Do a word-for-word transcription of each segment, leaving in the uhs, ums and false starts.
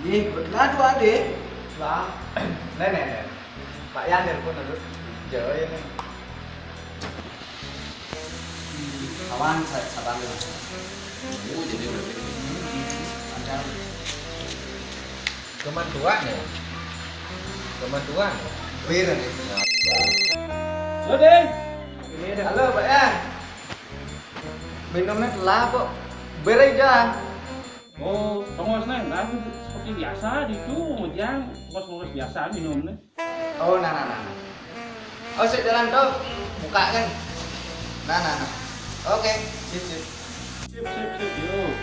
Ih, betul tuh, Ade. Lah. Nih, nih, nih. Pak Yan nelpon dulu. Jauh ya, nih. Kawan, saya sabar dulu. Oh, jadi berarti. Ada. Cuman tua nih. Cuman tua nih. Wira nih. Halo, Ding. Halo, Pak Yan. Minumnya telah kok. Bere dah. Oh, tongos nih, nah, seperti biasa di itu, Jang. Tongos-tongos biasa minum nih. Oh, nah, nah, nah. Oh, sik jalan tuh. Buka kan. Nah, nah, nah. Oke, sip, sip. Sip, sip, sip, yuk.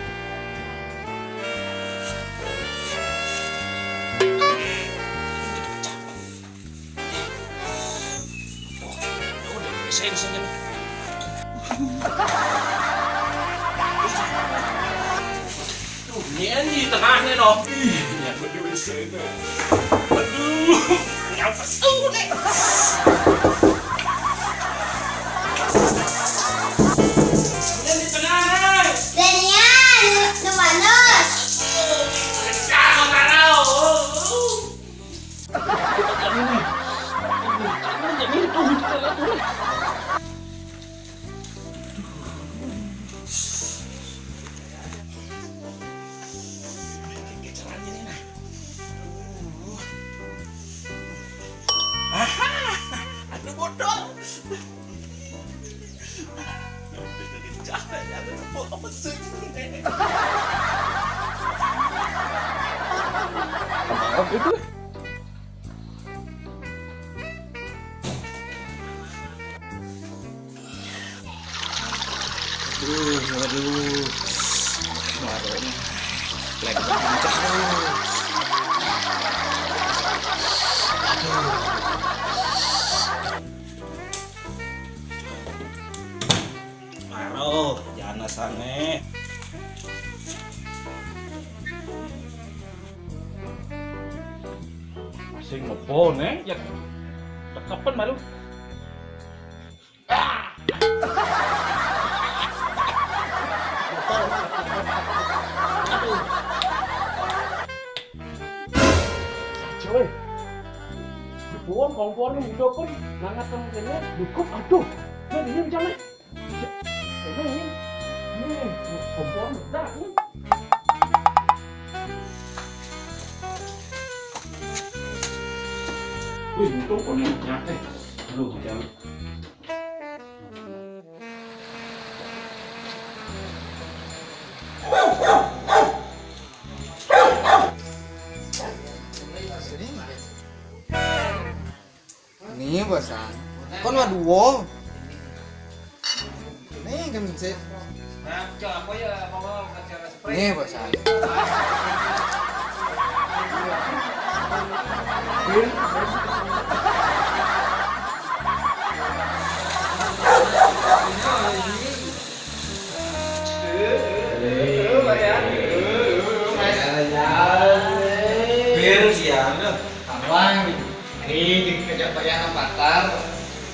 Tuh, udah beresin sini. Tuh, ini di tengahnya, noh. Ih, nyangkut di beresin. Aduh, nyangkut. Uh, nih. Ini di tengah. Daniel, lu, lu mana? Jangan marah. Aha, ada botol. Apa sih? Apa itu? Aduh, aduh. Marahnya. Lagi pecah, aduh. Aduh. Aduh, jana sana. Masih ngebon, eh? Ya, tekepen malu. Coy, buang kompor nih, hidupin. Nangat sama kayaknya, cukup, aduh. Nah, ini rencana. Ini, ini. Ini, kompor meledak, nih. Wih, untung koneknya, eh. Aduh, jangan. Nih, bosan. Kon mah duo. Nih, gencet. Nah, apa ya, apa, apa, Nih, bosan. Bir siang tuh. Tawang. Ini dikejak bayar patar.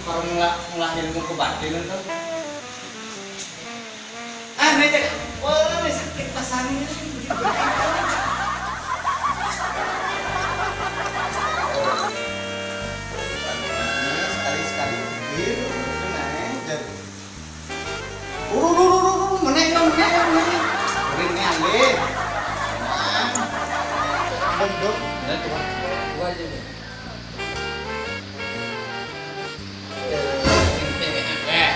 Kalau ngelah, ngelah ilmu kebatilan tuh. Ah, nih, cek. Wah, nih sakit pasannya. Sekali-sekali gitu, nah, eh, jatuh. Uru, uru, uru, uru, meneh, yo, meneh, yo, meneh. Urin nih, alih. Nah. Dong, dong. Nah, tuh, tuh aja, nih. Eh,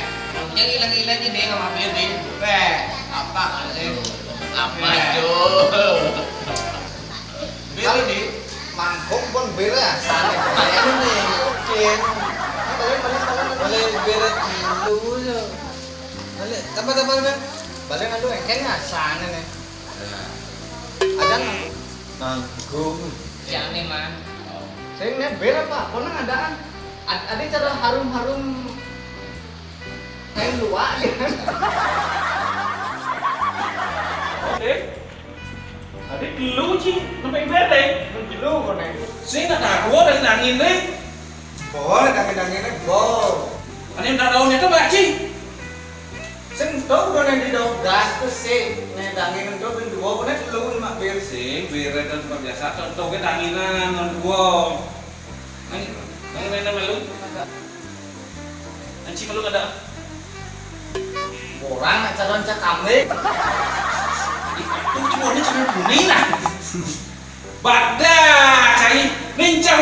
yang hilang-hilang ini sama Bill, Bill. Eh, apa sih? Apa, Jo? Bill ini mangkok pun Bill ya, sana bayangin nih. Oke. Balik, balik, balik, balik. Balik, Bill dulu, Jo. Balik, tambah, tambah, tambah. Balik, aduh, engkén ya, sana nih. Ada nanggung. Jangan nih, Man. Saya ngeliat Bir apa? Kok nang adaan? Ad-, ada cara harum-harum kain luar ya? Oke. Tadi lu, Ci, sampai bete. Lu, konek. Saya nggak tahu dari nangin deh. Boleh, nangin-nangin deh, bol. Ini udah daun itu, Mbak Ci. Sing tau udah nanti dong gas tuh sih. Nih dangin tuh ben dua punya dulu mak bir. Sing bir itu tempat biasa. Tuh tuh kita danginan non dua. Nang nang nang malu. Anci malu ada. Orang calon cak kambing. Itu cuma ini cuma kuning lah. Badah, cai. Nincang